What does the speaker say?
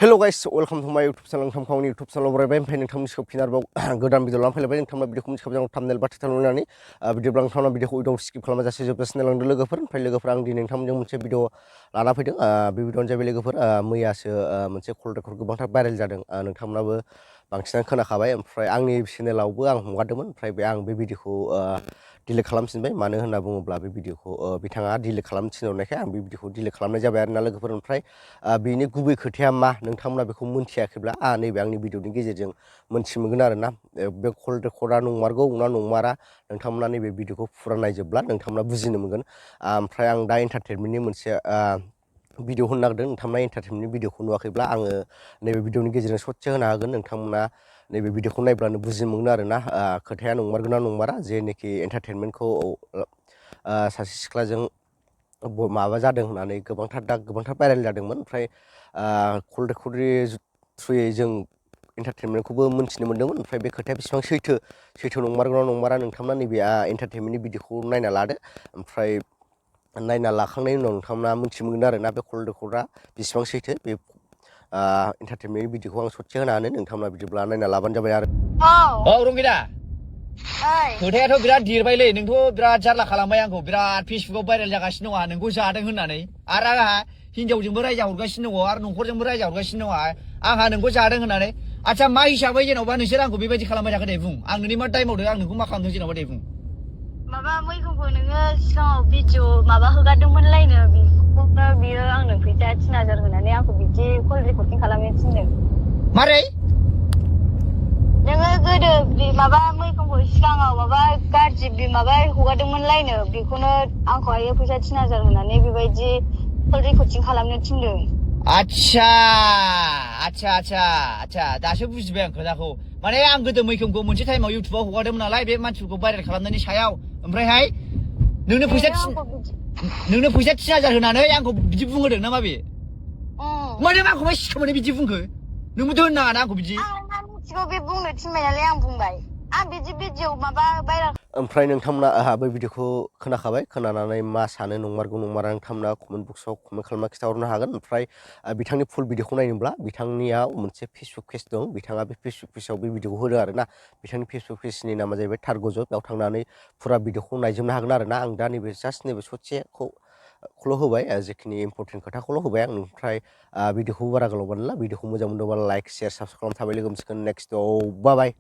Hello guys, welcome to my YouTube channel. Nोंथांमोननि YouTube channel बरायबाय ओमफ्राय नोंथांमोननि सिगाङाव फिन आरोबाव गोदान भिडिअ लानानै फैलायबाय नोंथांमोना भिडिअखौ मिथिखाबाय थाम्बनेल बा टाइटेल नुनानै भिडिअ नोंथांमोना भिडिअखौ उइदाउट स्किप खालामाजासे जोबजासिम नायलांदो लोगोफोर ओमफ्राय लोगोफोर आं दिनै नोंथांमोनजों मोनसे भिडिअ लाना फैदों बे भिडिअआनो जाबाय लोगोफोर मैयासो मोनसे कल रेकर्ड गोबांथार भाइरेल जादों नोंथांमोनाबो बांसिनानो खोनाखाबाय ओमफ्राय आंनि चेनेलावबो आं हगारदोंमोन ओमफ्राय आं बे भिडिअखौ डिलिट खालामफिनबाय मानो होनना बुङोब्ला बे भिडिअखौ बिथाङा डिलिट खालामनो थिनहरनायखाय आं बे भिडिअखौ डिलिट खालामनाय जाबाय आरोना लोगोफोर ओमफ्राय बेनि गुबै खोथाया मा नोंथांमोना बेखौ मोनथियाखैब्ला नैबे आंनि भिडिअनि गेजेरजों मोनथिमोनगोन आरोना बे कल रेकर्डआ नंमारगौ ना नंमारा नोंथांमोना नैबे भिडिअखौ फुरा नायजोबब्ला नोंथांमोना बुजिनो मोनगोन ओमफ्राय आं दा एन्टारटेनमेन्टनि मोनसे भिडिअ होनो नागिरदों नोंथांमोना एन्टारटेनमेन्टनि भिडिअखौ नुवाखैब्ला आङो नैबे भिडिअनि गेजेरजों ससे होनो हागोन नोंथांमोना नैबे भिडिअखौ नायब्लानो बुजिनो मोनगोन आरोना खोथाया नंमारगौ ना नंमारा जेनोखि एन्टारटेनमेन्टखौ सासे सिख्लाजों माबा जादों होननानै गोबांथार भाइरेल जादोंमोन ओमफ्राय कल रेकर्डनि थ्रुयै जों एन्टारटेनमेन्टखौबो मोनथिनो मोन्दोंमोन ओमफ्राय बे खोथाया बेसेबां सैथो नंमारगौ ना नंमारा नोंथांमोना नैबे एन्टारटेनमेन्टनि भिडिअखौ नायना लादो ओमफ्राय नायना लाखांनायनि उनाव नोंथांमोना मोनथिमोनगोन आरोना बे कल रेकर्डआ बेसेबां सैथो बे एन्टारटेनमेन्टनि भिडिअखौ आं ससे होनो हानो नोंथांमोना बिदिब्ला नायना लाबानो जाबाय आरो रंगिदा खोथायाथ' बिराद देरबायलै नोंथ' बिराद जारला खालामबाय आंखौ बिराद फेसबुकाव भाइरेल जागासिनो दङ नोंखौ जादों होननानै आरो आंहा हिनजावजोंबो रायजा हरगासिनो दङ आरो न'खरजोंबो रायजा हरगासिनो दङ आंहा नोंखौ जादों होननानै आच्छा मा हिसाबै जेन'बा नोंसोर आंखौ बेबायदि खालामबाय थाखो दे बुं आं नोंनि मा दाय मावदों आं नोंखौ मा खालामदों जेन'बा दे बुं माबा मैखौबो नोङो सिगाङाव भिडिअ माबा हगारदोंमोनलायनो बेखौनो बियो आंनो फैसा 3000 होनानै आंखौ बिदि कल रेकर्डिं खालामनो थिनदों मारै नोङो गोदो माबा मैखौबो सिगाङाव माबा गाज्रि माबा हगारदोंमोनलायनो बेखौनो आंखौहाय फैसा 3000 होनानै बेबायदि कल रेकर्डिं खालामनो थिनदों आच्छा दासो बुजिबाय आं खोथाखौ माने आं गोदो मैखोमखौ मोनसे टाइमाव इउटुबाव हगारदोंमोन नालाय बे मानसिफोरखौ भाइरेल खालामनायनि सायाव ओमफ्रायहाय नोंनो फैसा 3000 होनानै आंखौ बिदि बुंहोदों ना माबे माने आंखौ मा सिखाव मोनो बिदि बुंखो नोंबोथ' होननाङा ना आंखौ बिदि मिथिगौ बे बुंनो थिनबाय नालाय आं बुंबाय आं बिदि भिडिअ माबा भाइरेल ओमफ्राय नोंथांमोना बै भिडिअखौ खोनाखाबाय खोनानानै मा सानो नंमारगौ नंमारा नोंथांमोना कमेन्ट बक्सआव कमेन्ट खालामना खिन्थाहरनो हागोन ओमफ्राय बिथांनि फुल भिडिअखौ नायनोब्ला बिथांनियाव मोनसे फेसबुक पेज दं बिथाङा बे फेसबुक पेजाव बे भिडिअखौ होदों आरोना बिथांनि फेसबुक पेजनि नामा जाहैबाय थारग'जब बेयाव थांनानै फुरा भिडिअखौ नायजोबनो हागोन आरोना आं दा नैबे जास्ट नैबे ससेखौल' होबाय जेखिनि इम्परटेन्ट खोथाखौल' होबाय आं ओमफ्राय भिडिअखौ बारा गोलाव बानायला भिडिअखौ मोजां मोनदोंबा लाइक शेयार साबसक्राइब खालामना थाबाय लोगो मोनसिगोन नेक्स्टआव बाय